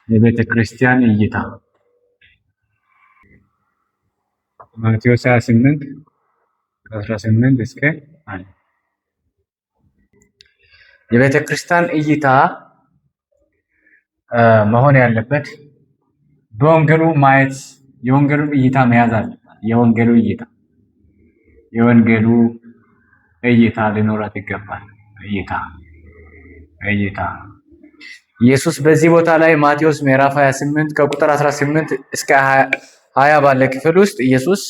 የቤተ ክርስቲያን እይታ ማቴዎስ 28 ከ18 እስከ 1። የቤተ ክርስቲያን እይታ መሆን ያለበት በወንጌሉ ማየት፣ የወንጌሉን እይታ መያዝ አለባት። የወንጌሉ እይታ ሊኖራት ይገባል። እይታ እይታ ኢየሱስ በዚህ ቦታ ላይ ማቴዎስ ምዕራፍ 28 ከቁጥር 18 እስከ 20 ባለ ክፍል ውስጥ ኢየሱስ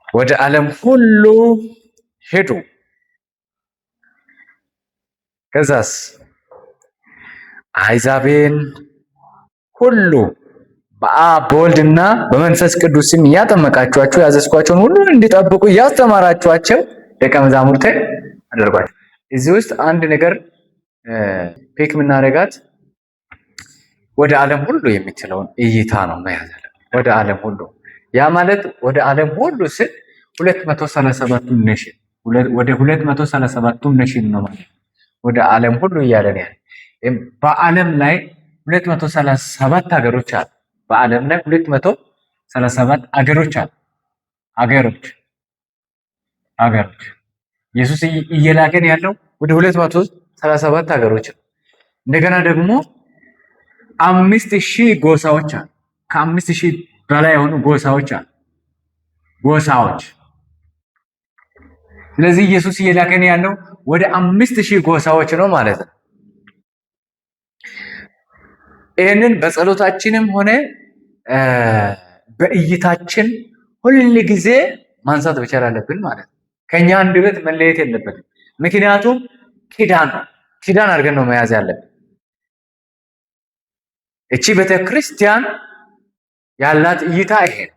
ወደ ዓለም ሁሉ ሄዱ፣ ከዛስ አሕዛብን ሁሉ በአብ በወልድና በመንፈስ ቅዱስ ስም እያጠመቃችኋቸው ያዘዝኳቸውን ሁሉ እንዲጠብቁ እያስተማራችኋቸው ደቀ መዛሙርቴ አድርጓቸው። እዚህ ውስጥ አንድ ነገር pick የምናደርጋት ወደ ዓለም ሁሉ የምትለውን እይታ ነው መያዝ አለብን። ወደ ዓለም ሁሉ፣ ያ ማለት ወደ ዓለም ሁሉ ስል 237ቱ nation፣ ወደ 237ቱ nation ነው ማለት ወደ ዓለም ሁሉ እያለን ያለ። በዓለም ላይ 237 ሀገሮች አሉ። በዓለም ላይ 237 ሀገሮች አሉ። ሀገሮች ኢየሱስ እየላከን ያለው ወደ 237 ሀገሮች ነው። እንደገና ደግሞ 5,000 ጎሳዎች አሉ። ከ5,000 በላይ የሆኑ ጎሳዎች አሉ። ጎሳዎች። ስለዚህ ኢየሱስ እየላከን ያለው ወደ 5,000 ጎሳዎች ነው ማለት ነው። ይህንን በጸሎታችንም ሆነ በእይታችን ሁል ጊዜ ማንሳት መቻል አለብን ማለት ነው። ከኛ አንደበት መለየት የለበትም። ምክንያቱም ኪዳን ነው። ኪዳን አድርገን ነው መያዝ ያለብን። እቺ ቤተክርስቲያን ያላት እይታ ይሄ ነው።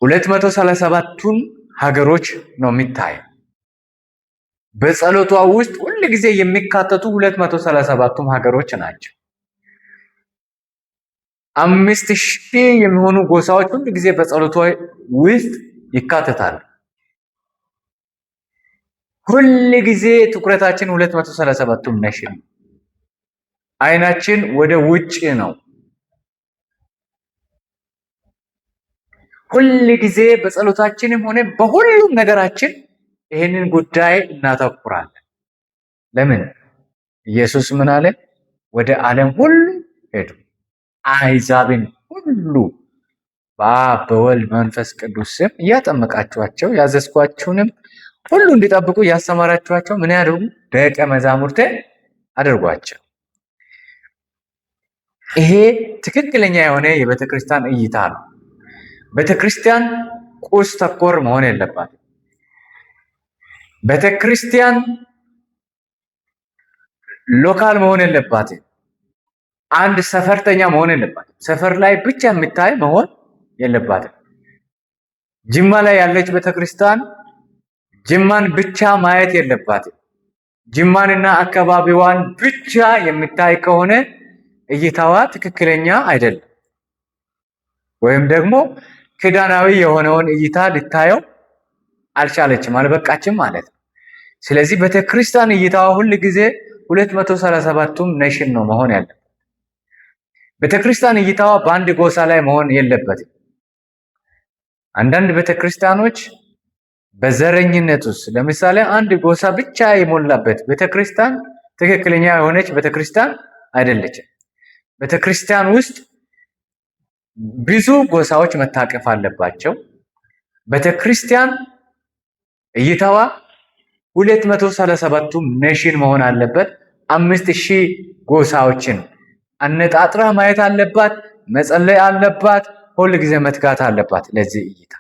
237ቱን ሀገሮች ነው የሚታየው። በጸሎቷ ውስጥ ሁል ጊዜ የሚካተቱ 237ቱም ሀገሮች ናቸው። 5,000 የሚሆኑ ጎሳዎች ሁል ጊዜ በጸሎቷ ውስጥ ይካተታሉ። ሁል ጊዜ ትኩረታችን 237ቱም nation፣ አይናችን ወደ ውጭ ነው። ሁል ጊዜ በጸሎታችንም ሆነ በሁሉም ነገራችን ይህንን ጉዳይ እናተኩራለን። ለምን? ኢየሱስ ምን አለ? ወደ ዓለም ሁሉ ሄዱ፣ አሕዛብን ሁሉ በአብ በወልድ መንፈስ ቅዱስ ስም እያጠመቃችኋቸው ያዘዝኳችሁንም ሁሉ እንዲጠብቁ እያስተማራችኋቸው ምን ያድርጉ? ደቀ መዛሙርቴ አድርጓቸው። ይሄ ትክክለኛ የሆነ የቤተክርስቲያን እይታ ነው። ቤተክርስቲያን ቁስ ተኮር መሆን የለባትም። ቤተክርስቲያን local መሆን የለባትም። አንድ ሰፈርተኛ መሆን የለባትም። ሰፈር ላይ ብቻ የሚታይ መሆን የለባትም። ጅማ ላይ ያለች ቤተክርስቲያን ጅማን ብቻ ማየት የለባትም። ጅማንና አካባቢዋን ብቻ የሚታይ ከሆነ እይታዋ ትክክለኛ አይደለም፣ ወይም ደግሞ ኪዳናዊ የሆነውን እይታ ልታየው አልቻለችም፣ አልበቃችም ማለት ነው። ስለዚህ ቤተክርስቲያን እይታዋ ሁል ጊዜ 237ቱም nation ነው መሆን ያለበት። ቤተክርስቲያን እይታዋ በአንድ ጎሳ ላይ መሆን የለበትም። አንዳንድ ቤተክርስቲያኖች በዘረኝነት ውስጥ ለምሳሌ አንድ ጎሳ ብቻ የሞላበት ቤተክርስቲያን ትክክለኛ የሆነች ቤተክርስቲያን አይደለችም። ቤተክርስቲያን ውስጥ ብዙ ጎሳዎች መታቀፍ አለባቸው። ቤተክርስቲያን እይታዋ 237ቱ nation መሆን አለበት። 5,000 ጎሳዎችን አነጣጥራ ማየት አለባት። መጸለይ አለባት። ሁል ጊዜ መትጋት አለባት ለዚህ እይታ።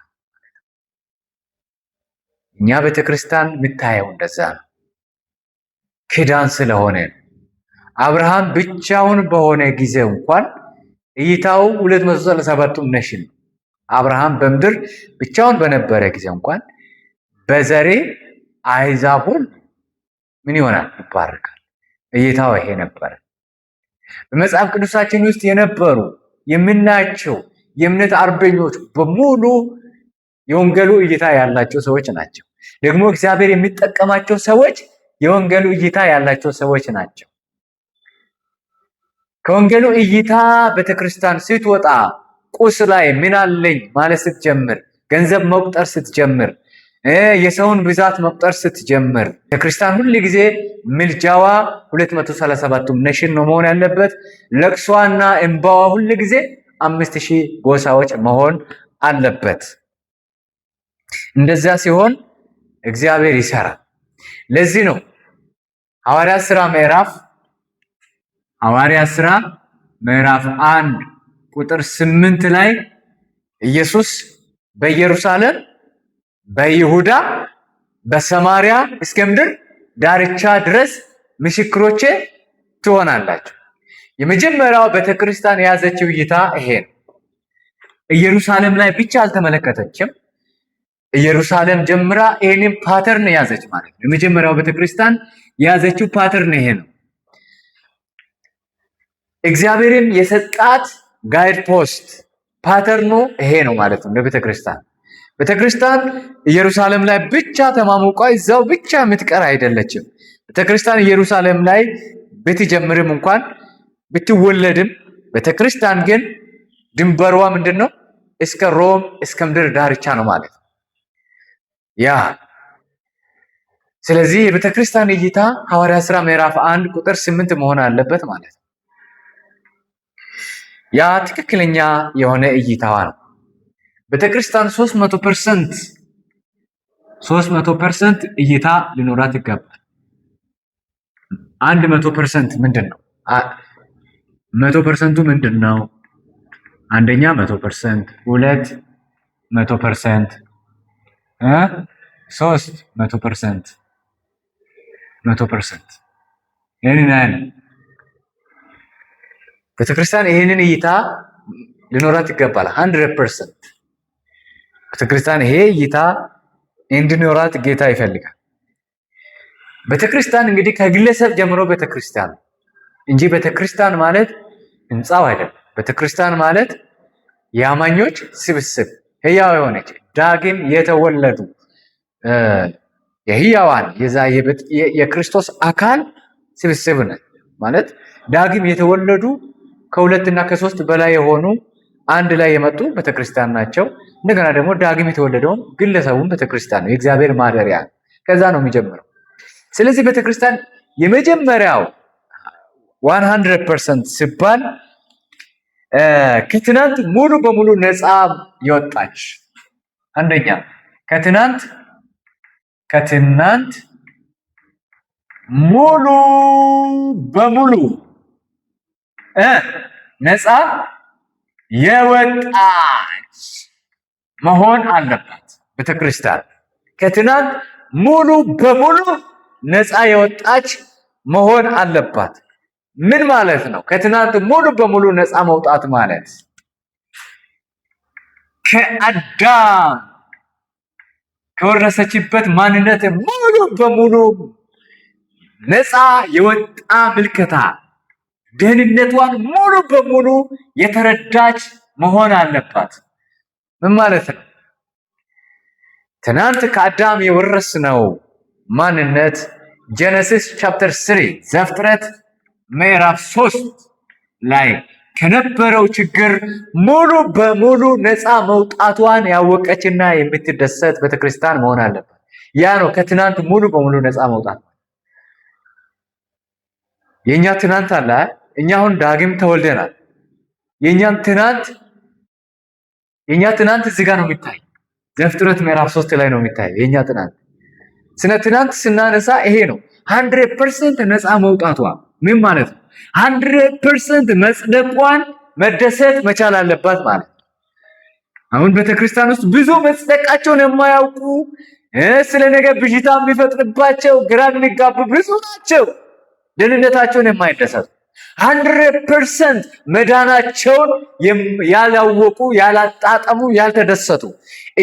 እኛ ቤተክርስቲያን የምታየው እንደዛ ነው፣ ኪዳን ስለሆነ ነው። አብርሃም ብቻውን በሆነ ጊዜ እንኳን እይታው 237ቱ nation ነው። አብርሃም በምድር ብቻውን በነበረ ጊዜ እንኳን በዘሬ አሕዛብ ሁሉ ምን ይሆናል? ይባረካል። እይታው ይሄ ነበረ። በመጽሐፍ ቅዱሳችን ውስጥ የነበሩ የምናያቸው የእምነት አርበኞች በሙሉ የወንጌሉ እይታ ያላቸው ሰዎች ናቸው። ደግሞ እግዚአብሔር የሚጠቀማቸው ሰዎች የወንጌሉ እይታ ያላቸው ሰዎች ናቸው። ከወንጌሉ እይታ ቤተክርስቲያን ስትወጣ ቁስ ላይ ምን አለኝ ማለት ስትጀምር፣ ገንዘብ መቁጠር ስትጀምር፣ የሰውን ብዛት መቁጠር ስትጀምር፣ ቤተክርስቲያን ሁል ጊዜ ምልጃዋ 237ቱም nation ነው መሆን ያለበት። ለቅሷና እንባዋ ሁል ጊዜ 5000 ጎሳዎች መሆን አለበት። እንደዚያ ሲሆን እግዚአብሔር ይሰራል። ለዚህ ነው ሐዋርያት ሥራ ምዕራፍ 1 ቁጥር 8 ላይ ኢየሱስ በኢየሩሳሌም፣ በይሁዳ፣ በሰማሪያ እስከ ምድር ዳርቻ ድረስ ምስክሮቼ ትሆናላችሁ። የመጀመሪያው ቤተክርስቲያን የያዘችው እይታ ይሄ ነው። ኢየሩሳሌም ላይ ብቻ አልተመለከተችም። ኢየሩሳሌም ጀምራ ይሄንን pattern ያዘች ማለት ነው። የመጀመሪያው ቤተክርስቲያን የያዘችው pattern ይሄ ነው። እግዚአብሔርም የሰጣት guide post pattern ኑ ይሄ ነው ማለት ነው። ለቤተክርስቲያን ቤተክርስቲያን ኢየሩሳሌም ላይ ብቻ ተማሙቋ እዛው ብቻ የምትቀር አይደለችም። ቤተክርስቲያን ኢየሩሳሌም ላይ ብትጀምርም እንኳን ብትወለድም ቤተክርስቲያን ግን ድንበሯ ምንድን ነው? እስከ ሮም፣ እስከ ምድር ዳርቻ ነው ማለት ነው። ያ ስለዚህ የቤተክርስቲያን እይታ ሐዋርያ ሥራ ምዕራፍ 1 ቁጥር 8 መሆን አለበት ማለት ነው። ያ ትክክለኛ የሆነ እይታዋ ነው። ቤተክርስቲያን 300% እይታ ሊኖራት ይገባል። 100% ምንድን ነው? 100% ቱ ምንድን ነው? አንደኛ 100%፣ 200%፣ 300%፣ 100% ይህንን ያህል ቤተክርስቲያን ይህንን እይታ ሊኖራት ይገባል። 100% ቤተክርስቲያን ይሄ እይታ እንዲኖራት ጌታ ይፈልጋል። ቤተክርስቲያን እንግዲህ ከግለሰብ ጀምሮ ቤተክርስቲያን እንጂ ቤተክርስቲያን ማለት ህንፃው አይደለም። ቤተክርስቲያን ማለት የአማኞች ስብስብ፣ ህያው የሆነች፣ ዳግም የተወለዱ፣ የህያዋን የዛ የክርስቶስ አካል ስብስብ ነች። ማለት ዳግም የተወለዱ ከሁለትና ከሶስት በላይ የሆኑ አንድ ላይ የመጡ ቤተክርስቲያን ናቸው። እንደገና ደግሞ ዳግም የተወለደውም ግለሰቡም ቤተክርስቲያን ነው፣ የእግዚአብሔር ማደሪያ ነው። ከዛ ነው የሚጀምረው። ስለዚህ ቤተክርስቲያን የመጀመሪያው 100% ሲባል ከትናንት ሙሉ በሙሉ ነፃ የወጣች፣ አንደኛ ከትናንት ሙሉ በሙሉ ነፃ የወጣች መሆን አለባት። ቤተክርስቲያን ከትናንት ሙሉ በሙሉ ነፃ የወጣች መሆን አለባት። ምን ማለት ነው? ከትናንት ሙሉ በሙሉ ነፃ መውጣት ማለት ከአዳም ከወረሰችበት ማንነት ሙሉ በሙሉ ነፃ የወጣ ምልከታ፣ ደህንነቷን ሙሉ በሙሉ የተረዳች መሆን አለባት። ምን ማለት ነው? ትናንት ከአዳም የወረስነው ማንነት Genesis chapter 3፣ ዘፍጥረት ምዕራፍ 3 ላይ ከነበረው ችግር ሙሉ በሙሉ ነፃ መውጣቷን ያወቀችና የምትደሰት ቤተክርስቲያን መሆን አለባት። ያ ነው ከትናንት ሙሉ በሙሉ ነፃ መውጣት። የኛ ትናንት አለ። እኛ አሁን ዳግም ተወልደናል። የኛ ትናንት እዚህ ጋር ነው የሚታይ። ዘፍጥረት ምዕራፍ 3 ላይ ነው የሚታይ የኛ ትናንት። ስለ ትናንት ስናነሳ ይሄ ነው 100% ነፃ መውጣቷ ምን ማለት ነው? 100% መጽደቋን መደሰት መቻል አለባት ማለት ነው። አሁን ቤተክርስቲያን ውስጥ ብዙ መጽደቃቸውን የማያውቁ፣ ስለ ነገ ብዥታ የሚፈጥርባቸው፣ ግራ የሚጋቡ ብዙ ናቸው። ደህንነታቸውን የማይደሰቱ፣ 100% መዳናቸውን ያላወቁ፣ ያላጣጠሙ፣ ያልተደሰቱ።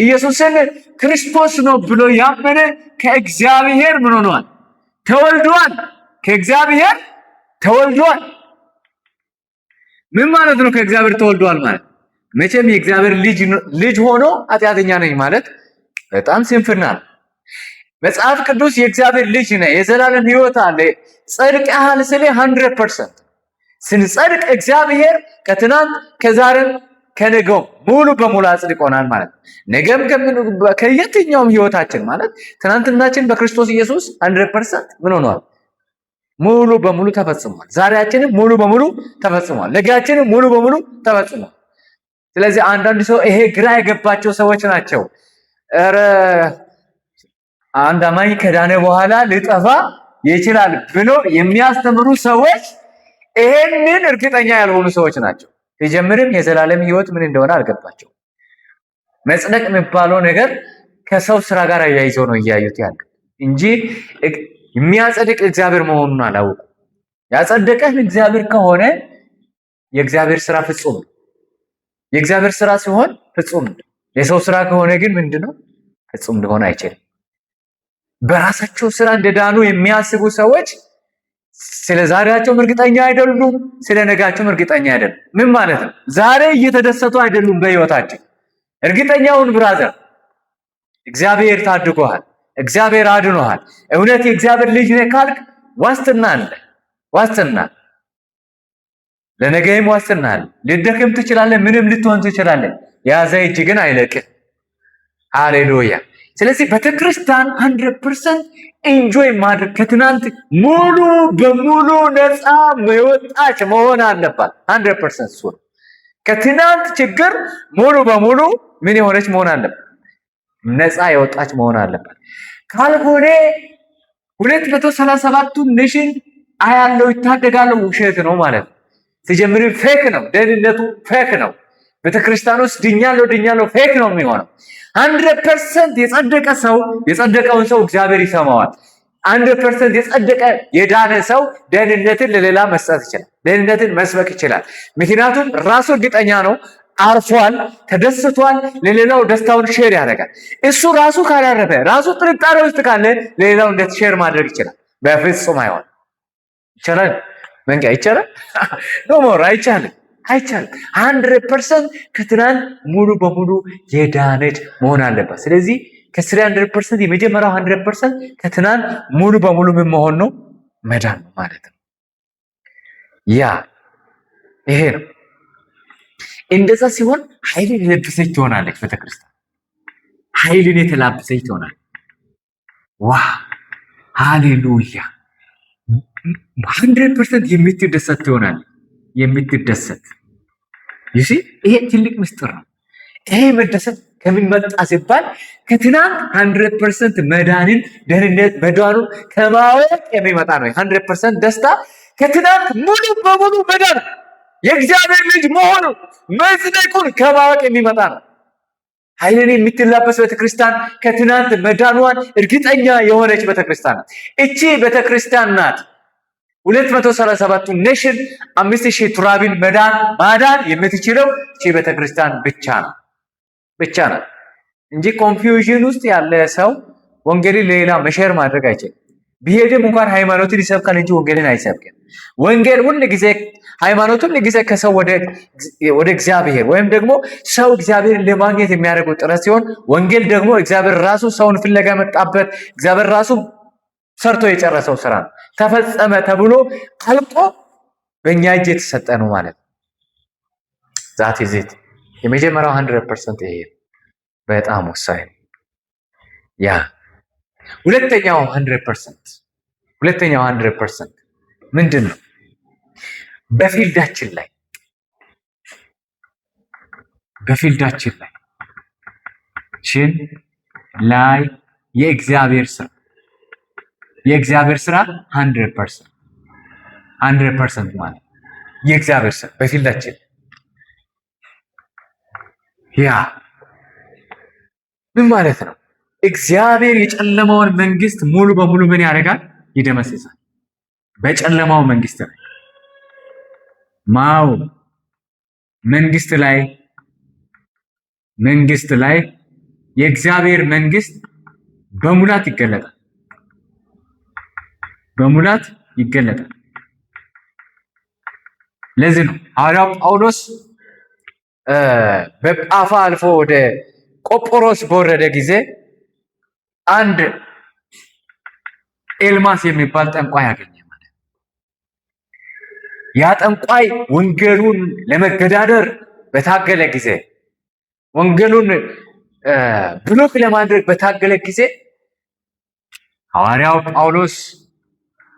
ኢየሱስን ክርስቶስ ነው ብሎ ያመነ ከእግዚአብሔር ምን ሆኗል? ተወልዷል። ከእግዚአብሔር ተወልዷል። ምን ማለት ነው? ከእግዚአብሔር ተወልዷል ማለት መቼም የእግዚአብሔር ልጅ ሆኖ ኃጢአተኛ ነኝ ማለት በጣም ስንፍና ነው። መጽሐፍ ቅዱስ የእግዚአብሔር ልጅ ነህ፣ የዘላለም ሕይወት አለ፣ ጸድቀሃል ስለ 100% ስንጸድቅ እግዚአብሔር ከትናንት ከዛሬም ከነገው ሙሉ በሙሉ አጽድቆናል ማለት ነው። ነገም ከየትኛውም ህይወታችን ማለት ትናንትናችን በክርስቶስ ኢየሱስ 100% ምን ሆኗል? ሙሉ በሙሉ ተፈጽሟል። ዛሬያችንም ሙሉ በሙሉ ተፈጽሟል። ነገያችንም ሙሉ በሙሉ ተፈጽሟል። ስለዚህ አንዳንድ ሰው ይሄ ግራ የገባቸው ሰዎች ናቸው። ኧረ አንድ አማኝ ከዳነ በኋላ ሊጠፋ ይችላል ብሎ የሚያስተምሩ ሰዎች ይሄንን እርግጠኛ ያልሆኑ ሰዎች ናቸው። ሲጀምርም የዘላለም ሕይወት ምን እንደሆነ አልገባቸው። መጽደቅ የሚባለው ነገር ከሰው ስራ ጋር አያይዘው ነው እያዩት ያለ እንጂ የሚያጸድቅ እግዚአብሔር መሆኑን አላወቁም። ያጸደቀህ እግዚአብሔር ከሆነ የእግዚአብሔር ስራ ፍጹም ነው። የእግዚአብሔር ስራ ሲሆን ፍጹም ነው። የሰው ስራ ከሆነ ግን ምንድነው? ፍጹም ሊሆን አይችልም። በራሳቸው ስራ እንደዳኑ የሚያስቡ ሰዎች ስለ ዛሬያቸውም እርግጠኛ አይደሉም፣ ስለ ነጋቸውም እርግጠኛ አይደሉም። ምን ማለት ነው? ዛሬ እየተደሰቱ አይደሉም በህይወታቸው። እርግጠኛውን brother፣ እግዚአብሔር ታድጎሃል፣ እግዚአብሔር አድኖሃል። እውነት የእግዚአብሔር ልጅ ነህ ካልክ ዋስትና አለ፣ ዋስትና ለነገይም ዋስትና አለ። ልትደክም ትችላለህ፣ ምንም ልትሆን ትችላለህ። የያዘ እጅ ግን አይለቅህ። ሃሌሉያ። ስለዚህ ቤተክርስቲያን 100% enjoy ማድረግ ከትናንት ሙሉ በሙሉ ነፃ የወጣች መሆን አለባት። 100% እሱ ነው። ከትናንት ችግር ሙሉ በሙሉ ምን የሆነች መሆን አለባት? ነፃ የወጣች መሆን አለባት። ካልሆነ 237ቱ nation አያለው ይታደጋለው ውሸት ነው ማለት ነው። ሲጀምርም fake ነው፣ ደህንነቱ fake ነው። ቤተክርስቲያን ውስጥ ድኛለሁ ድኛለሁ fake ነው የሚሆነው። 100% የጸደቀ ሰው የጸደቀውን ሰው እግዚአብሔር ይሰማዋል። 100% የጸደቀ የዳነ ሰው ደህንነትን ለሌላ መስጠት ይችላል። ደህንነትን መስበክ ይችላል። ምክንያቱም ራሱ እርግጠኛ ነው፣ አርፏል፣ ተደስቷል። ለሌላው ደስታውን share ያደርጋል። እሱ ራሱ ካላረፈ፣ ራሱ ጥርጣሬ ውስጥ ካለ ለሌላው እንዴት share ማድረግ ይችላል? በፍጹም አይሆን። ይቻላል? መንቂያ ይቻላል? No more፣ አይቻልም፣ አይቻልም። 100% ከትናንት ሙሉ በሙሉ የዳነች መሆን አለባት። ስለዚህ ከ 300% የመጀመሪያው 100% ከትናንት ሙሉ በሙሉ ምን መሆን ነው? መዳን ነው ማለት ነው። Yeah፣ ይሄ ነው። እንደዛ ሲሆን ኃይልን የለበሰች ትሆናለች ቤተክርስቲያን። ኃይልን የተላበሰች ትሆናለች። ዋ ሃሌሉያ! 100% የምትደሰት ትሆናለች። የምትደሰት፣ you see፣ ይሄ ትልቅ ምስጢር ነው። ይሄ መደሰት ከምን መጣ ሲባል ከትናንት 100% መዳንን፣ ደህንነት መዳኑን ከማወቅ የሚመጣ ነው። 100% ደስታ ከትናንት ሙሉ በሙሉ መዳን፣ የእግዚአብሔር ልጅ መሆኑ፣ መጽደቁን ከማወቅ የሚመጣ ነው። ኃይልን የምትላበስ ቤተክርስቲያን ከትናንት መዳኗን እርግጠኛ የሆነች ቤተክርስቲያን ናት። እቺ ቤተክርስቲያን ናት 237ቱ nation 5,000 tribe ን መዳን ማዳን የምትችለው እቺ ቤተክርስቲያን ብቻ ነው እንጂ confusion ውስጥ ያለ ሰው ወንጌልን ለሌላ share ማድረግ አይችልም። ቢሄድም እንኳን ሃይማኖትን ይሰብካል እንጂ ወንጌልን አይሰብክም። ወንጌል ሁል ጊዜ፣ ሃይማኖት ሁል ጊዜ ከሰው ወደ እግዚአብሔር ወይም ደግሞ ሰው እግዚአብሔርን ለማግኘት የሚያደርገው ጥረት ሲሆን ወንጌል ደግሞ እግዚአብሔር ራሱ ሰውን ፍለጋ የመጣበት፣ እግዚአብሔር ራሱ ሰርቶ የጨረሰው ስራ ነው። ተፈጸመ ተብሎ አልቆ በእኛ እጅ የተሰጠ ነው ማለት ነው። That is it። የመጀመሪያው 100% ይሄ በጣም ወሳኝ ነው። Yeah፣ ሁለተኛው 100%፣ ሁለተኛው 100% ምንድን ነው? በ field ኣችን ላይ ችን ላይ የእግዚአብሔር ስራ 100%፣ 100% ማለት የእግዚአብሔር ስራ በ field ኣችን። Yeah፣ ምን ማለት ነው? እግዚአብሔር የጨለማውን መንግስት ሙሉ በሙሉ ምን ያደርጋል? ይደመስሳል። በጨለማው መንግስት ላይ ማው መንግስት ላይ የእግዚአብሔር መንግስት በሙላት ይገለጣል። በሙላት ይገለጣል። ለዚህ ነው ሐዋርያው ጳውሎስ በጳፋ አልፎ ወደ ቆጶሮስ በወረደ ጊዜ አንድ ኤልማስ የሚባል ጠንቋይ ያገኘ ማለት። ያ ጠንቋይ ወንጌሉን ለመገዳደር በታገለ ጊዜ፣ ወንጌሉን block ለማድረግ በታገለ ጊዜ ሐዋርያው ጳውሎስ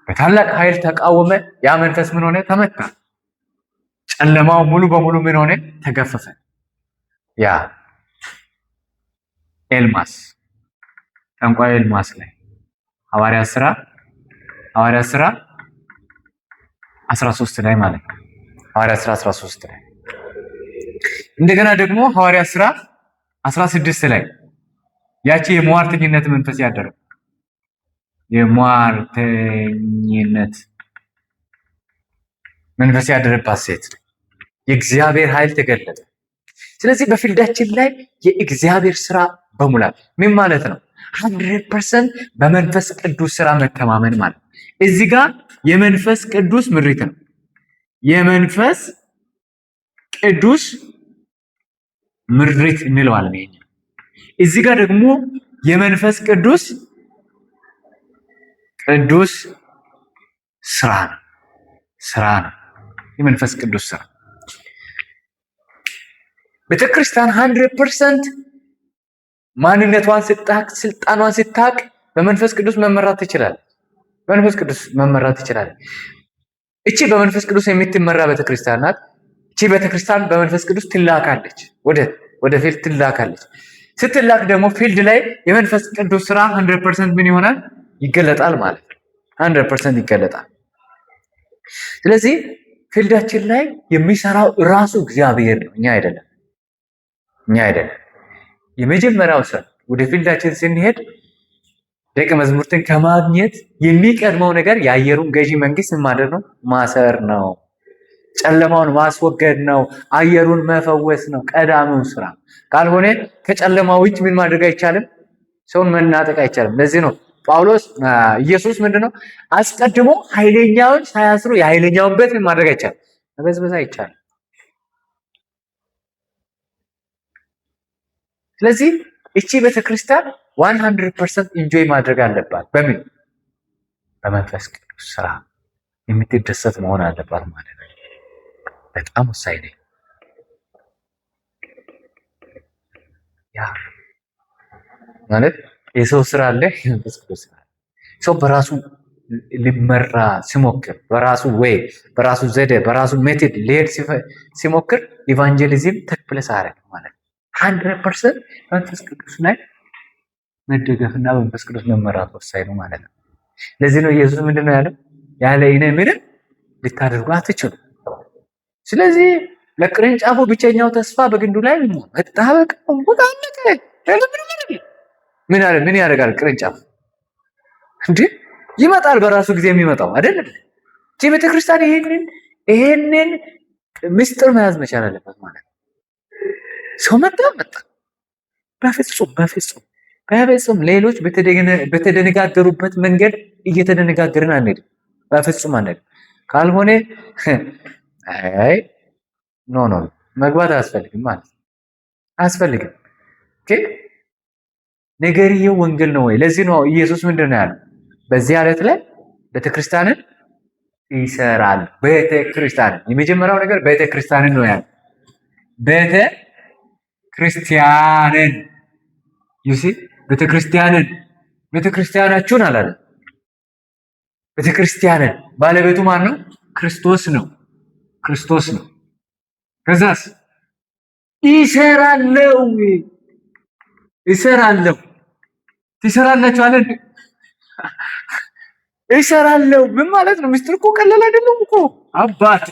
በታላቅ ኃይል ተቃወመ። ያ መንፈስ ምን ሆነ? ተመታ። ጨለማው ሙሉ በሙሉ ምን ሆነ? ተገፈፈ። ያ ኤልማስ፣ ጠንቋይ ኤልማስ ላይ ሐዋርያ ስራ 13 ላይ ማለት ነው። ሐዋርያ ስራ 13 ላይ፣ እንደገና ደግሞ ሐዋርያ ስራ 16 ላይ ያቺ የሟርተኝነት መንፈስ ያደረው፣ የሟርተኝነት መንፈስ ያደረባት ሴት የእግዚአብሔር ኃይል ተገለጠ። ስለዚህ በ field ኣችን ላይ የእግዚአብሔር ስራ በሙላት ምን ማለት ነው? 100% በመንፈስ ቅዱስ ስራ መተማመን ማለት ነው። እዚህ ጋር የመንፈስ ቅዱስ ምሪት ነው። የመንፈስ ቅዱስ ምሪት እንለዋለን። ይሄኛው እዚህ ጋር ደግሞ የመንፈስ ቅዱስ ስራ ነው። ስራ ነው። የመንፈስ ቅዱስ ስራ። ቤተክርስቲያን 100% ማንነቷን ስታቅ፣ ስልጣኗን ስታቅ በመንፈስ ቅዱስ መመራት ትችላለች። በመንፈስ ቅዱስ መመራት ትችላለች። እቺ በመንፈስ ቅዱስ የምትመራ ቤተክርስቲያን ናት። እቺ ቤተክርስቲያን በመንፈስ ቅዱስ ትላካለች፣ ወደ field ትላካለች። ስትላክ ደግሞ field ላይ የመንፈስ ቅዱስ ስራ 100% ምን ይሆናል? ይገለጣል ማለት ነው። 100% ይገለጣል። ስለዚህ field ኣችን ላይ የሚሰራው ራሱ እግዚአብሔር ነው፣ እኛ አይደለም። እኛ አይደለም። የመጀመሪያው ስራ ወደ field ኣችን ስንሄድ ደቀ መዛሙርትን ከማግኘት የሚቀድመው ነገር የአየሩን ገዢ መንግስት ምን ማድረግ ነው? ማሰር ነው። ጨለማውን ማስወገድ ነው። አየሩን መፈወስ ነው ቀዳሚው ስራ። ካልሆነ ከጨለማ ውጭ ምን ማድረግ አይቻልም? ሰውን መናጠቅ አይቻልም። ለዚህ ነው ጳውሎስ፣ ኢየሱስ ምንድነው፣ አስቀድሞ ኃይለኛውን ሳያስሩ የኃይለኛውን ቤት ምን ማድረግ አይቻልም? መበዝበዝ አይቻልም። ስለዚህ እቺ ቤተክርስቲያን 100% enjoy ማድረግ አለባት። በምን? በመንፈስ ቅዱስ ስራ የምትደሰት መሆን አለባት ማለት ነው። በጣም ወሳኝ ነው። ያ ማለት የሰው ስራ አለ፣ የመንፈስ ቅዱስ ስራ አለ። ሰው በራሱ ሊመራ ሲሞክር፣ በራሱ way፣ በራሱ ዘዴ፣ በራሱ method ሊሄድ ሲሞክር evangelism take place አያደርግም ማለት ነው። 100% መንፈስ ቅዱስ ላይ መደገፍና በመንፈስ ቅዱስ መመራት ወሳኝ ነው ማለት ነው። ለዚህ ነው ኢየሱስ ምንድን ነው ያለው? ያለ እኔ ምንም ልታደርጉ አትችሉም። ስለዚህ ለቅርንጫፉ ብቸኛው ተስፋ በግንዱ ላይ መጣበቅ ነው። በቃ አለቀ። ሌላ ምንም አይደለም። ምን አለ? ምን ያደርጋል ቅርንጫፍ እንዴ? ይመጣል በራሱ ጊዜ የሚመጣው አይደል? እቺ ቤተክርስቲያን ይሄንን ምስጢር መያዝ መቻል አለበት ማለት ነው። ሰው መጣ መጣ፣ በፍጹም በፍጹም በፍጹም ሌሎች በተደነጋገሩበት መንገድ እየተደነጋገርን አንሄድም። በፍጹም አንሄድም። ካልሆነ አይ no no፣ መግባት አያስፈልግም ማለት አያስፈልግም። Okay፣ ነገርየው ወንጌል ነው ወይ? ለዚህ ነው ኢየሱስ ምንድን ነው ያለው? በዚህ አለት ላይ ቤተክርስቲያንን ይሰራል። ቤተክርስቲያንን፣ የመጀመሪያው ነገር ቤተክርስቲያንን ነው ያለው። ቤተክርስቲያንን፣ you see፣ ቤተክርስቲያንን፣ ቤተክርስቲያናችሁን አላለም። ቤተክርስቲያንን ባለቤቱ ማን ነው? ክርስቶስ ነው። ክርስቶስ ነው። ከዛስ ይሰራለው፣ ይሰራለው፣ ትሰራላችሁ አለ። ይሰራለው ምን ማለት ነው? ምስጢር እኮ ቀላል አይደለም እኮ አባቴ።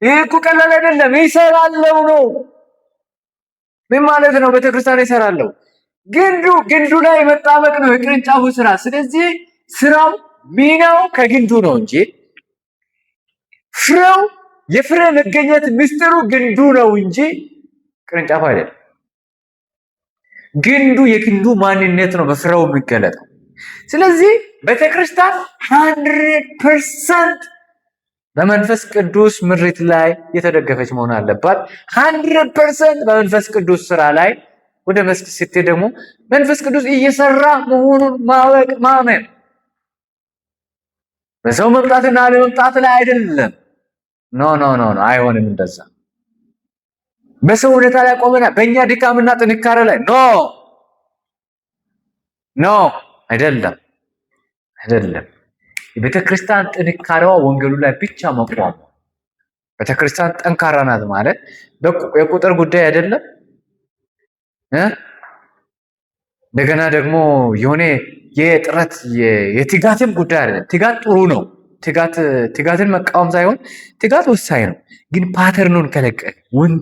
ይሄ እኮ ቀላል አይደለም። ይሰራለው ነው ምን ማለት ነው? ቤተክርስቲያን ይሰራለው፣ ግንዱ ላይ መጣበቅ ነው የቅርንጫፉ ስራ። ስለዚህ ስራው ሚናው ከግንዱ ነው እንጂ ፍሬው፣ የፍሬ መገኘት ምስጢሩ ግንዱ ነው እንጂ ቅርንጫፉ አይደለም። ግንዱ፣ የግንዱ ማንነት ነው በፍሬው የሚገለጠው። ስለዚህ ቤተክርስቲያን 100% በመንፈስ ቅዱስ ምሪት ላይ የተደገፈች መሆን አለባት። 100% በመንፈስ ቅዱስ ስራ ላይ ወደ መስክ ስትሄድ ደግሞ መንፈስ ቅዱስ እየሰራ መሆኑን ማወቅ፣ ማመን። በሰው መምጣትና አለመምጣት ላይ አይደለም። No, no, no, no፣ አይሆንም እንደዛ። በሰው ሁኔታ ላይ ቆመና በእኛ ድካምና ጥንካሬ ላይ፣ no, no፣ አይደለም፣ አይደለም። የቤተ ክርስቲያን ጥንካሬዋ ወንጌሉ ላይ ብቻ መቆም። ቤተ ክርስቲያን ጠንካራ ናት ማለት የቁጥር ጉዳይ አይደለም እ እንደገና ደግሞ የሆነ የጥረት የትጋትም ጉዳይ አይደለም። ትጋት ጥሩ ነው። ትጋትን መቃወም ሳይሆን ትጋት ወሳኝ ነው። ግን pattern ኑን ከለቀቀ፣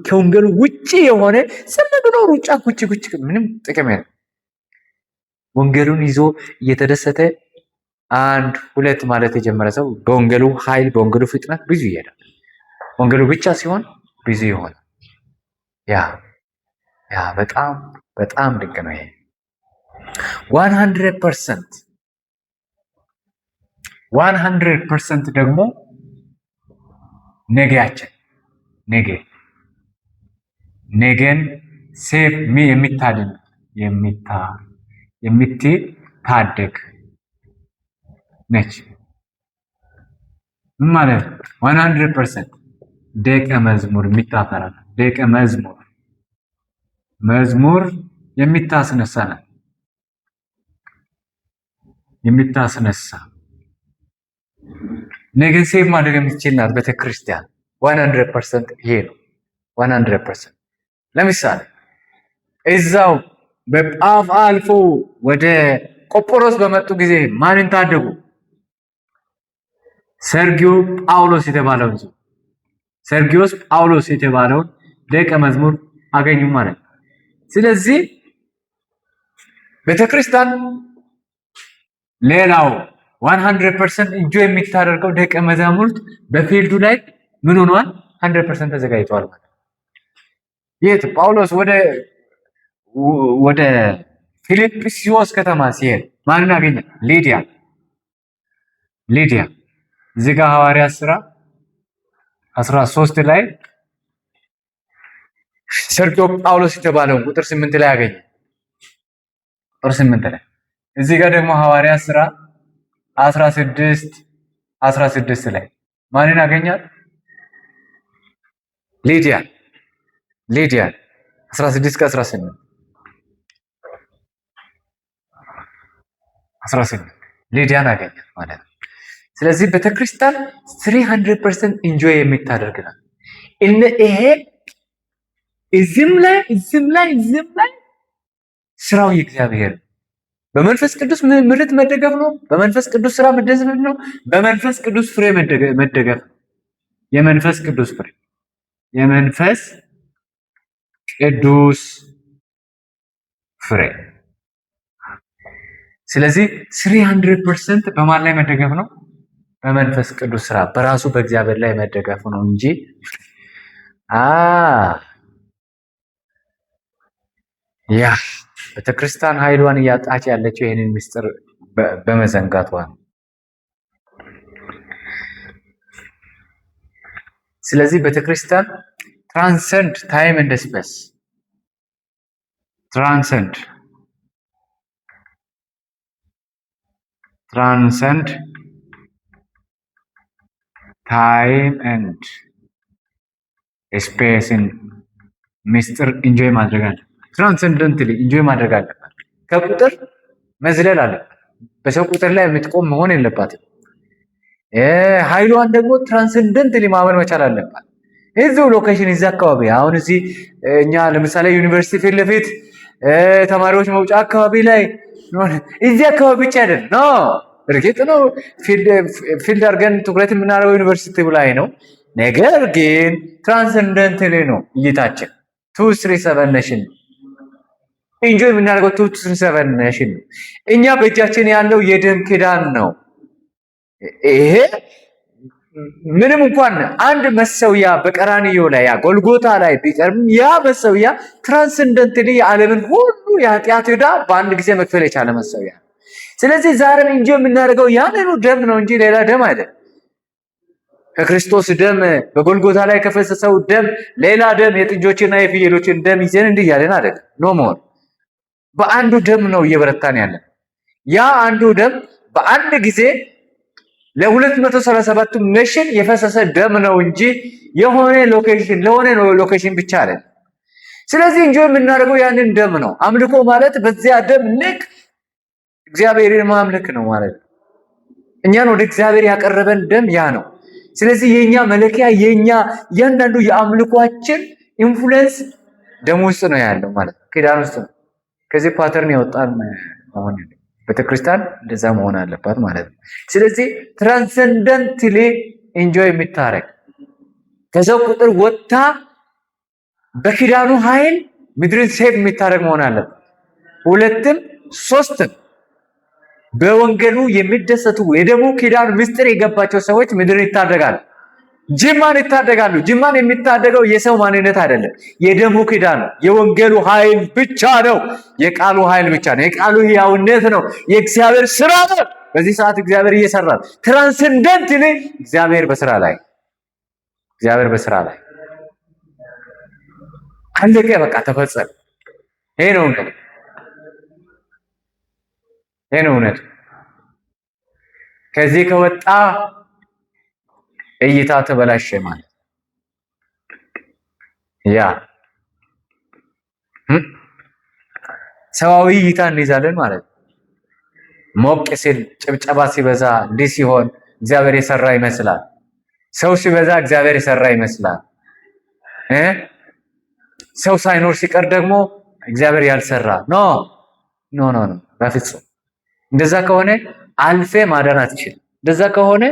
ከወንጌሉ ውጪ የሆነ ዝም ብሎ ሩጫ ጉች ጉች ምንም ጥቅም የለም። ወንጌሉን ይዞ እየተደሰተ አንድ ሁለት ማለት የጀመረ ሰው በወንጌሉ ኃይል፣ በወንጌሉ ፍጥነት ብዙ ይሄዳል። ወንጌሉ ብቻ ሲሆን ብዙ ይሆናል። Yeah, በጣም በጣም ድንቅ ነው ይሄ። 100%፣ 100% ደግሞ ነገያችን ነገን save የሚታድን የምትታደግ ነች። ምን ማለት ነው? 100% ደቀ መዝሙር የሚታፈራ፣ ደቀ መዝሙር የሚታስነሳ ናት። የምታስነሳ፣ ነገን save ማድረግ የምትችል ናት ቤተክርስቲያን። 100% ይሄ ነው። 100% ለምሳሌ እዛው በጳፍ አልፎ ወደ ቆጶሮስ በመጡ ጊዜ ማንን ታደጉ? ሰርጊዮ ጳውሎስ የተባለውን ሰው፣ ሰርጊዮስ ጳውሎስ የተባለውን ደቀ መዝሙር አገኙ ማለት ነው። ስለዚህ ቤተክርስቲያን ሌላው 100% enjoy የምታደርገው ደቀ መዛሙርት በ field ኡ ላይ ምን ሆኗል? 100% ተዘጋጅተዋል ማለት ነው። የት ጳውሎስ ወደ ፊልጵስዩስ ከተማ ሲሄድ ማንን አገኘ? ሊዲያ፣ ሊዲያ። እዚህ ጋር ሐዋርያት ሥራ 13 ላይ ሰርጊዮ ጳውሎስ የተባለውን ቁጥር 8 ላይ አገኘ። ቁጥር 8 ላይ። እዚህ ጋር ደግሞ ሐዋርያት ሥራ 16 16 ላይ ማንን አገኛት? ሊዲያ፣ ሊዲያ 16 ከ18፣ 18 ሊዲያን አገኛት ማለት ነው። ስለዚህ ቤተክርስቲያን 300% enjoy የምታደርግ ናት። እነ ይሄ እዚህም ላይ፣ እዚህም ላይ፣ እዚህም ላይ ስራው የእግዚአብሔር ነው። በመንፈስ ቅዱስ ምሪት መደገፍ ነው። በመንፈስ ቅዱስ ስራ መደገፍ ነው። በመንፈስ ቅዱስ ፍሬ መደገፍ ነው። የመንፈስ ቅዱስ ፍሬ፣ የመንፈስ ቅዱስ ፍሬ። ስለዚህ 300% በማን ላይ መደገፍ ነው? በመንፈስ ቅዱስ ስራ፣ በራሱ በእግዚአብሔር ላይ መደገፍ ነው እንጂ ያ ቤተክርስቲያን ኃይሏን እያጣች ያለችው ይህንን ምስጢር በመዘንጋቷ ነው። ስለዚህ ቤተክርስቲያን transcend time and space፣ transcend time and space ን ምስጢር enjoy ማድረግ አለ። Transcendently enjoy ማድረግ አለባት። ከቁጥር መዝለል አለባት። በሰው ቁጥር ላይ የምትቆም መሆን የለባትም። ኃይሏን ደግሞ transcendently ማመን መቻል አለባት። እዚሁ location፣ እዚህ አካባቢ፣ አሁን እዚህ እኛ ለምሳሌ ዩኒቨርሲቲ ፊት ለፊት ተማሪዎች መውጫ አካባቢ ላይ፣ እዚህ አካባቢ ብቻ አይደለም። No፣ እርግጥ ነው field አድርገን ትኩረት የምናደርገው ዩኒቨርሲቲ ላይ ነው። ነገር ግን transcendently ነው እይታችን። 237 nation ነው enjoy የምናደርገው፣ 237 nation ነው። እኛ በእጃችን ያለው የደም ኪዳን ነው። ይሄ ምንም እንኳን አንድ መሰዊያ በቀራንዮ ላይ፣ ያ ጎልጎታ ላይ ቢቀርብም ያ መሰዊያ transcendently የዓለምን ሁሉ የኃጢአት ዕዳ በአንድ ጊዜ መክፈል የቻለ መሰዊያ ነው። ስለዚህ ዛሬም enjoy የምናደርገው ያንኑ ደም ነው እንጂ ሌላ ደም አይደለም። ከክርስቶስ ደም፣ በጎልጎታ ላይ ከፈሰሰው ደም ሌላ ደም፣ የጥጆችና የፍየሎችን ደም ይዘን እንዲህ እያለን አይደለም። No more። በአንዱ ደም ነው እየበረታን ያለን። ያ አንዱ ደም በአንድ ጊዜ ለ237ቱ nation የፈሰሰ ደም ነው እንጂ የሆነ location ለሆነ location ብቻ አይደለም። ስለዚህ enjoy የምናደርገው ያንን ደም ነው። አምልኮ ማለት በዚያ ደም ልክ እግዚአብሔርን ማምለክ ነው ማለት ነው። እኛን ወደ እግዚአብሔር ያቀረበን ደም ያ ነው። ስለዚህ የኛ መለኪያ፣ የኛ እያንዳንዱ የአምልኳችን influence ደም ውስጥ ነው ያለው ማለት ነው፣ ኪዳን ውስጥ ነው። ከዚህ pattern የወጣን መሆን፣ ቤተክርስቲያን እንደዛ መሆን አለባት ማለት ነው። ስለዚህ transcendently enjoy የምታረግ፣ ከሰው ቁጥር ወጥታ በኪዳኑ ኃይል ምድርን save የምታደርግ መሆን አለበት። ሁለትም ሶስትም በወንጌሉ የሚደሰቱ፣ የደሙ ኪዳን ምስጢር የገባቸው ሰዎች ምድርን ይታደጋሉ። ጅማን ይታደጋሉ። ጅማን የሚታደገው የሰው ማንነት አይደለም፣ የደሙ ኪዳን ነው። የወንጌሉ ኃይል ብቻ ነው። የቃሉ ኃይል ብቻ ነው። የቃሉ ሕያውነት ነው። የእግዚአብሔር ስራ ነው። በዚህ ሰዓት እግዚአብሔር እየሰራ ነው። Transcendently እግዚአብሔር በስራ ላይ፣ እግዚአብሔር በስራ ላይ። አለቀ፣ በቃ ተፈጸመ። ይሄ ነው እንግዲህ፣ ይሄ ነው እውነቱ። ከዚህ ከወጣ እይታ ተበላሸ ማለት ያ ሰዋዊ እይታ እንይዛለን ማለት ነው። ሞቅ ሲል፣ ጭብጨባ ሲበዛ፣ እንዲህ ሲሆን እግዚአብሔር የሰራ ይመስላል። ሰው ሲበዛ እግዚአብሔር የሰራ ይመስላል። ሰው ሳይኖር ሲቀር ደግሞ እግዚአብሔር ያልሰራ። No, no, no, no፣ በፍጹም። እንደዛ ከሆነ አልፌ ማዳን አትችልም። እንደዛ ከሆነ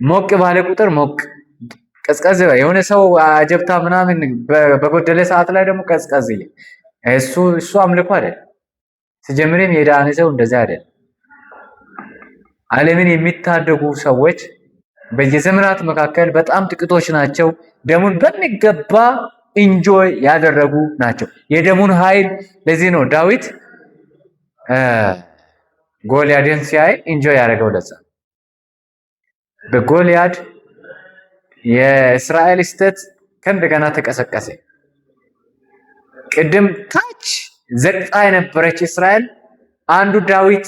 ሞቅ ባለ ቁጥር ሞቅ፣ ቀዝቀዝ የሆነ ሰው አጀብታ ምናምን በጎደለ ሰዓት ላይ ደግሞ ቀዝቀዝ፣ እሱ አምልኮ አይደለም። ሲጀምርም የዳነ ሰው እንደዛ አይደለም። ዓለምን የሚታደጉ ሰዎች በየዘመናት መካከል በጣም ጥቂቶች ናቸው። ደሙን በሚገባ enjoy ያደረጉ ናቸው። የደሙን ኃይል። ለዚህ ነው ዳዊት ጎልያድን ሲያይ enjoy ያደረገው። ለዛ በጎልያድ የእስራኤል state ከእንደገና ተቀሰቀሰ። ቅድም ታች ዘቅጣ የነበረች እስራኤል አንዱ ዳዊት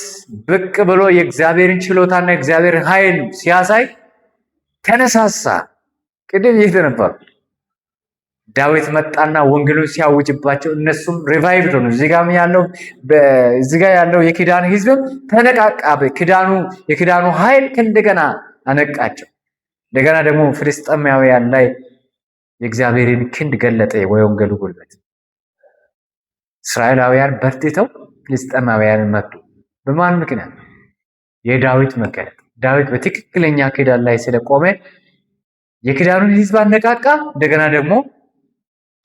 ብቅ ብሎ የእግዚአብሔርን ችሎታና የእግዚአብሔርን ኃይል ሲያሳይ ተነሳሳ። ቅድም የት ነበሩ? ዳዊት መጣና ወንጌሉን ሲያውጅባቸው እነሱም revived ሆኑ። እዚህ ጋር ያለው የኪዳን ህዝብም ተነቃቃ። የኪዳኑ ኃይል ከእንደገና አነቃቸው። እንደገና ደግሞ ፍልስጤማውያን ላይ የእግዚአብሔርን ክንድ ገለጠ የወንጌሉ ጉልበት። እስራኤላውያን በርትተው ፍልስጤማውያንን መቱ። በማን ምክንያት? የዳዊት መገለጥ። ዳዊት በትክክለኛ ኪዳን ላይ ስለቆመ የኪዳኑን ህዝብ አነቃቃ። እንደገና ደግሞ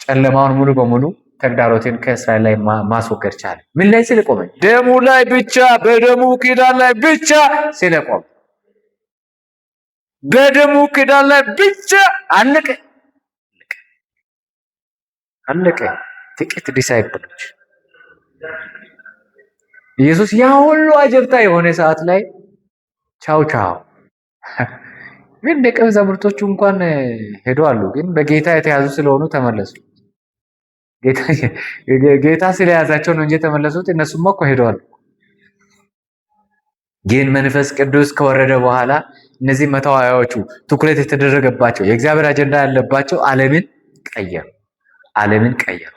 ጨለማውን ሙሉ በሙሉ ተግዳሮትን ከእስራኤል ላይ ማስወገድ ቻለ። ምን ላይ ስለቆመ? ደሙ ላይ ብቻ፣ በደሙ ኪዳን ላይ ብቻ ስለቆመ፣ በደሙ ኪዳን ላይ ብቻ። አለቀ አለቀ። ጥቂት disciple ኦች። ኢየሱስ ያ ሁሉ አጀብታ የሆነ ሰዓት ላይ ቻው ቻው። ግን ደቀ መዛሙርቶቹ እንኳን ሄዱ አሉ። ግን በጌታ የተያዙ ስለሆኑ ተመለሱ። ጌታ ስለያዛቸው ነው እንጂ የተመለሱት፣ እነሱማ እኮ ሄደዋል። ግን መንፈስ ቅዱስ ከወረደ በኋላ እነዚህ 120ዎቹ ትኩረት የተደረገባቸው፣ የእግዚአብሔር አጀንዳ ያለባቸው ዓለምን ቀየሩ። ዓለምን ቀየሩ።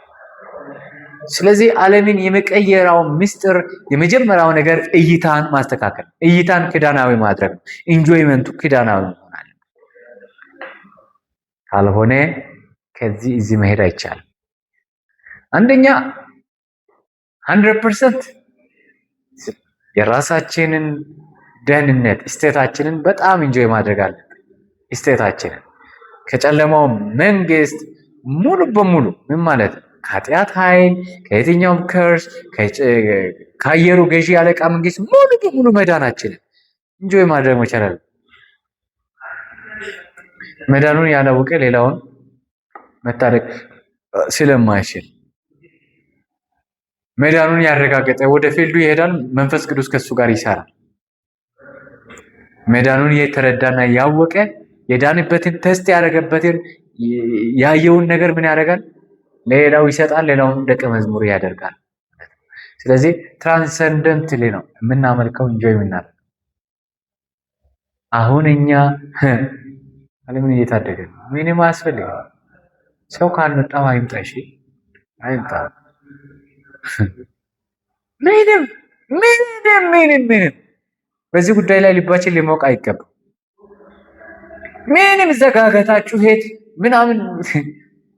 ስለዚህ ዓለምን የመቀየራው ምስጢር የመጀመሪያው ነገር እይታን ማስተካከል፣ እይታን ኪዳናዊ ማድረግ ነው። Enjoyment ኡ ኪዳናዊ መሆን አለበት። ካልሆነ ከዚህ እዚህ መሄድ አይቻልም። አንደኛ 100% የራሳችንን ደህንነት state ኣችንን በጣም enjoy ማድረግ አለብን። State ኣችንን ከጨለማው መንግስት ሙሉ በሙሉ፣ ምን ማለት ነው? ከኃጢአት ኃይል፣ ከየትኛውም curse፣ ከአየሩ ገዢ አለቃ መንግስት ሙሉ በሙሉ መዳናችንን enjoy ማድረግ መቻል አለብን። መዳኑን ያላወቀ ሌላውን መታደግ ስለማይችል፣ መዳኑን ያረጋገጠ ወደ field ኡ ይሄዳል። መንፈስ ቅዱስ ከሱ ጋር ይሰራል። መዳኑን የተረዳና ያወቀ፣ የዳንበትን taste ያደረገበትን፣ ያየውን ነገር ምን ያደርጋል? ለሌላው ይሰጣል፣ ሌላውን ደቀ መዝሙር ያደርጋል። ስለዚህ transcendently ነው የምናመልከው፣ enjoy የምናደርገው። አሁን እኛ ዓለምን እየታደገ ነው። ምንም አያስፈልግም። ሰው ካልመጣም አይምጣ፣ እሺ አይምጣ። ምንም ምንም ምንም ምንም በዚህ ጉዳይ ላይ ልባችን ሊሞቅ አይገባም። ምንም ዘጋገታችሁ ሄድ ምናምን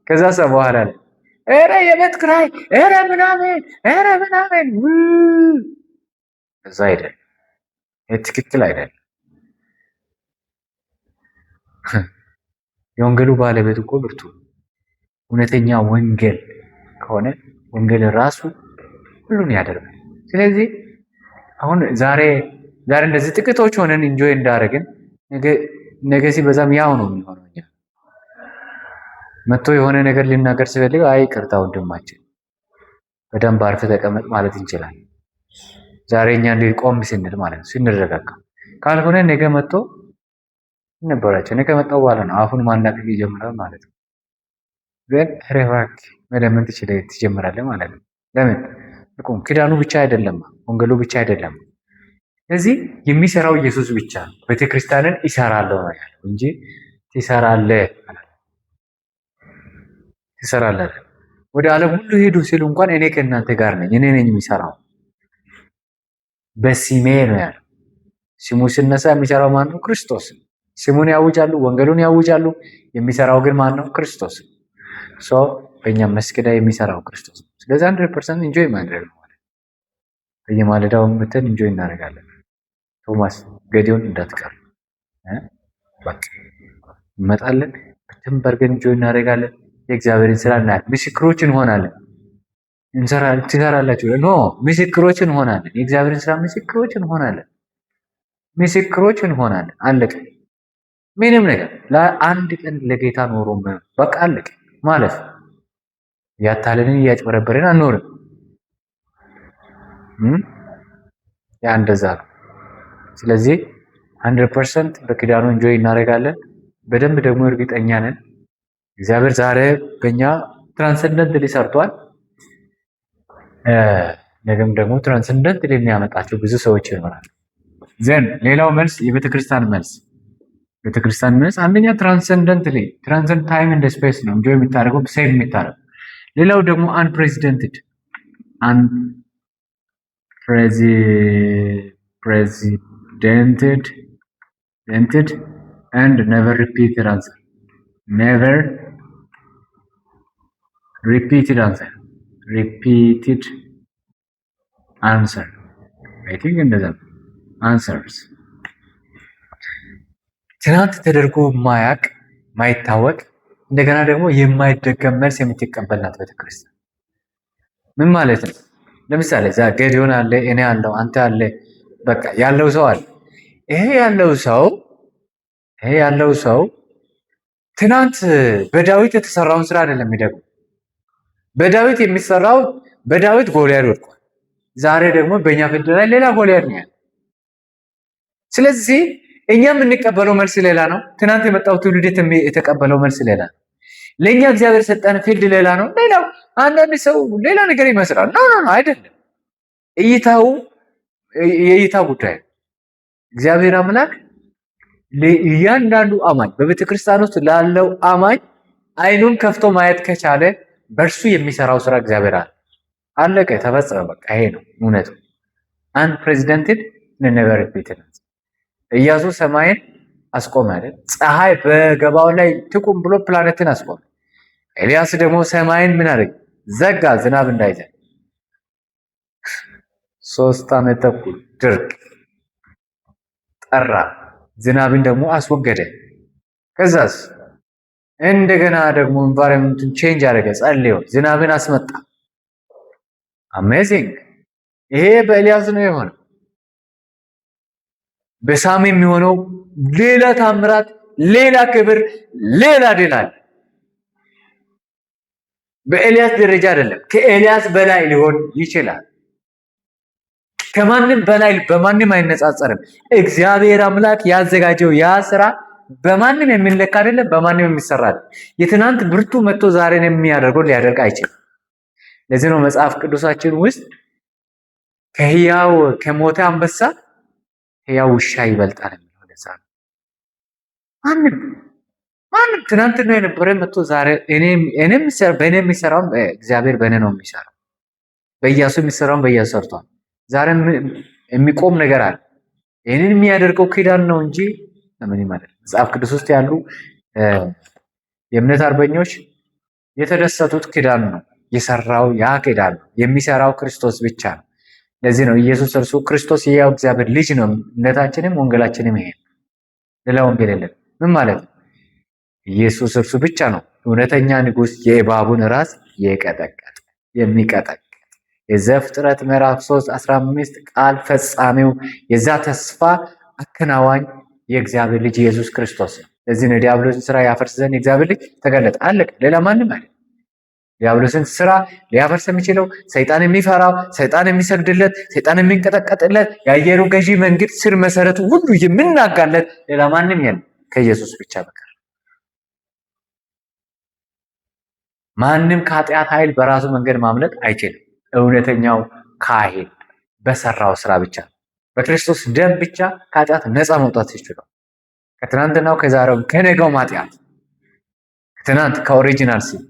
ከዛ ሰው በኋላ ላይ ኧረ የቤት ኪራይ፣ ኧረ ምናምን፣ ኧረ ምናምን፣ እዛ አይደለም። ይህ ትክክል አይደለም። የወንጌሉ ባለቤት እኮ ብርቱ እውነተኛ ወንጌል ከሆነ ወንጌል ራሱ ሁሉን ያደርጋል። ስለዚህ አሁን ዛሬ ዛሬ እንደዚህ ጥቂቶች ሆነን enjoy እንዳደረግን ነገ ሲበዛም ያው ነው የሚሆነው። እኛ መጥቶ የሆነ ነገር ሊናገር ሲፈልግ አይ ይቅርታ ወንድማችን በደንብ አርፈህ ተቀመጥ ማለት እንችላለን። ዛሬ እኛ እንዲህ ቆም ስንል ማለት ነው፣ ስንረጋጋ። ካልሆነ ነገ መጥቶ ነበራቸው ነገ ከመጣው በኋላ ነው አፉን ማላቀቅ ይጀምራል ማለት ነው። ግን ኧረ እባክህ መለመን ትጀምራለህ ማለት ነው። ለምን ቁም ኪዳኑ ብቻ አይደለም፣ ወንጌሉ ብቻ አይደለም። ስለዚህ የሚሰራው ኢየሱስ ብቻ ነው። ቤተክርስቲያንን ይሰራለሁ ነው ያለው እንጂ ትሰራለህ ትሰራለህ። ወደ ዓለም ሁሉ ሄዱ ሲሉ እንኳን እኔ ከእናንተ ጋር ነኝ፣ እኔ ነኝ የሚሰራው በስሜ ነው ያለው። ስሙ ሲነሳ የሚሰራው ማን ነው? ክርስቶስ። ስሙን ያውጃሉ፣ ወንጌሉን ያውጃሉ። የሚሰራው ግን ማን ነው? ክርስቶስ። So በእኛ መስክ ላይ የሚሰራው ክርስቶስ ነው። ስለዚህ 100% enjoy ማድረግ ነው ማለት በየማለዳው መተን enjoy እናደርጋለን። ቶማስ ገዲዮን እንዳትቀር፣ በቃ እንመጣለን፣ በደንብ አድርገን enjoy እናደርጋለን። የእግዚአብሔርን ስራ እናያለን። ምስክሮች እንሆናለን። ትሰራላችሁ? No፣ ምስክሮች እንሆናለን። የእግዚአብሔርን ስራ ምስክሮች እንሆናለን። ምስክሮች እንሆናለን። አለቀ። ምንም ነገር ለአንድ ቀን ለጌታ ኖሮ በቃ አለቀ ማለት እያታለልን እያጭበረበርን አንኖርም። ያ እንደዛ ነው። ስለዚህ 100% በኪዳኑ enjoy እናደርጋለን። በደንብ ደግሞ እርግጠኛ ነን። እግዚአብሔር ዛሬ በእኛ transcendently ሰርቷል። ነገም ደግሞ transcendently የሚያመጣቸው ብዙ ሰዎች ይኖራሉ። Then ሌላው መልስ የቤተክርስቲያን መልስ፣ ቤተክርስቲያን መልስ አንደኛ transcendently transcend time and space ነው enjoy የምታደርገው፣ save የምታደርገው። ሌላው ደግሞ unprecedented unprecedented and never repeated answer, never repeated answer, repeated answer, I think እንደዛ answers። ትናንት ተደርጎ ማያቅ፣ ማይታወቅ፣ እንደገና ደግሞ የማይደገም መልስ የምትቀበል ናት ቤተክርስቲያን። ምን ማለት ነው? ለምሳሌ እዛ ገዲዮን አለ፣ እኔ አለው፣ አንተ አለ፣ በቃ ያለው ሰው አለ። ይሄ ያለው ሰው ትናንት በዳዊት የተሰራውን ስራ አይደለም የሚደግመው። በዳዊት የሚሰራው በዳዊት ጎልያድ ወድቋል። ዛሬ ደግሞ በእኛ field ላይ ሌላ ጎልያድ ነው ያለው። ስለዚህ እኛ የምንቀበለው መልስ ሌላ ነው። ትናንት የመጣው ትውልድ የተቀበለው መልስ ሌላ ነው። ለእኛ እግዚአብሔር የሰጠን field ሌላ ነው። ሌላው አንዳንድ ሰው ሌላ ነገር ይመስላል። No, no, no፣ አይደለም። እይታው የእይታ ጉዳይ ነው። እግዚአብሔር አምላክ እያንዳንዱ አማኝ፣ በቤተ ክርስቲያን ውስጥ ላለው አማኝ አይኑን ከፍቶ ማየት ከቻለ በእርሱ የሚሰራው ስራ እግዚአብሔር አለ። አለቀ፣ ተፈጸመ። በቃ ይሄ ነው እውነቱ። Unprecedented, never repeated። ኢያሱ ሰማይን አስቆመ አይደል? ፀሐይ በገባኦን ላይ ትቁም ብሎ ፕላኔትን አስቆመ። ኤልያስ ደግሞ ሰማይን ምን አደረገ? ዘጋ፣ ዝናብ እንዳይዘንብ። 3 ዓመት ተኩል ድርቅ ጠራ፣ ዝናብን ደግሞ አስወገደ። ከዛስ እንደገና ደግሞ environment ኡን change አደረገ፣ ጸልዮ ዝናብን አስመጣ። Amazing! ይሄ በኤልያስ ነው የሆነው። በሳም የሚሆነው ሌላ ታምራት፣ ሌላ ክብር፣ ሌላ ድል አለ። በኤልያስ ደረጃ አይደለም፣ ከኤልያስ በላይ ሊሆን ይችላል። ከማንም በላይ፣ በማንም አይነጻጸርም። እግዚአብሔር አምላክ ያዘጋጀው ያ ስራ በማንም የሚለካ አይደለም፣ በማንም የሚሰራ አይደለም። የትናንት ብርቱ መጥቶ ዛሬን የሚያደርገው ሊያደርግ አይችልም። ለዚህ ነው መጽሐፍ ቅዱሳችን ውስጥ ከህያው ከሞተ አንበሳ ህያው ውሻ ይበልጣል የሚለው። ለዛ ነው። ማንም ማንም ትናንትና የነበረ መጥቶ ዛሬ እኔም በእኔ የሚሰራውን እግዚአብሔር በእኔ ነው የሚሰራው። በኢያሱ የሚሰራውን በኢያሱ ሰርቷል። ዛሬም የሚቆም ነገር አለ። ይህንን የሚያደርገው ኪዳን ነው እንጂ ምንም አይደለም። መጽሐፍ ቅዱስ ውስጥ ያሉ የእምነት አርበኞች የተደሰቱት ኪዳን ነው የሰራው፣ ያ ኪዳን ነው የሚሰራው ክርስቶስ ብቻ ነው። ለዚህ ነው ኢየሱስ እርሱ ክርስቶስ የሕያው እግዚአብሔር ልጅ ነው። እምነታችንም ወንጌላችንም ይሄ ነው። ሌላ ወንጌል የለም። ምን ማለት ነው? ኢየሱስ እርሱ ብቻ ነው እውነተኛ ንጉሥ፣ የእባቡን ራስ የቀጠቀጠ የሚቀጠቅጥ፣ የዘፍጥረት ምዕራፍ 3 15 ቃል ፈጻሚው፣ የዛ ተስፋ አከናዋኝ የእግዚአብሔር ልጅ ኢየሱስ ክርስቶስ ነው። ለዚህ ነው የዲያብሎስን ስራ ያፈርስ ዘንድ የእግዚአብሔር ልጅ ተገለጠ። አለቀ። ሌላ ማንም አይደለም። ዲያብሎስን ስራ ሊያፈርስ የሚችለው፣ ሰይጣን የሚፈራው፣ ሰይጣን የሚሰግድለት፣ ሰይጣን የሚንቀጠቀጥለት፣ የአየሩ ገዢ መንግስት ስር መሰረቱ ሁሉ የሚናጋለት ሌላ ማንም የለም ከኢየሱስ ብቻ በቀር። ማንም ከኃጢአት ኃይል በራሱ መንገድ ማምለጥ አይችልም። እውነተኛው ካህን በሰራው ስራ ብቻ፣ በክርስቶስ ደም ብቻ ከኃጢአት ነፃ መውጣት ይችላል። ከትናንትናው፣ ከዛሬው፣ ከነገው ኃጢአት፣ ከትናንት ከ original sin።